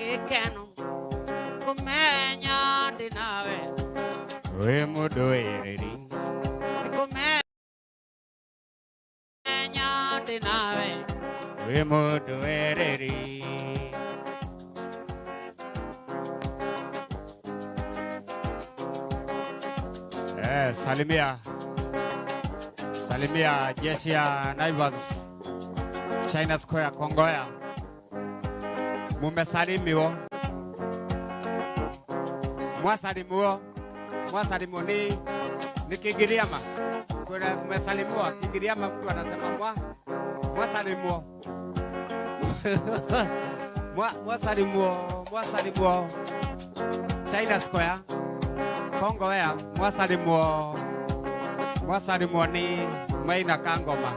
Gĩkeno kũmenya ndĩ nawe. Wĩ mũndũ wĩrĩri. Kũmenya ndĩ nawe. Wĩ mũndũ wĩrĩri. Eh, salimia salimia jeshi ya Naivas China Square Kongoya, mumesalimiwo, mwasalimiwo, mwasalimiwo ni Kigiriama. Kuna mmesalimiwa Kigiriama, mtu anasema mwasalimiwo mwasalimiwo mwasalimiwo China Square Kongowea, mwasalimiwo mwasalimiwo ni Maina Kangoma.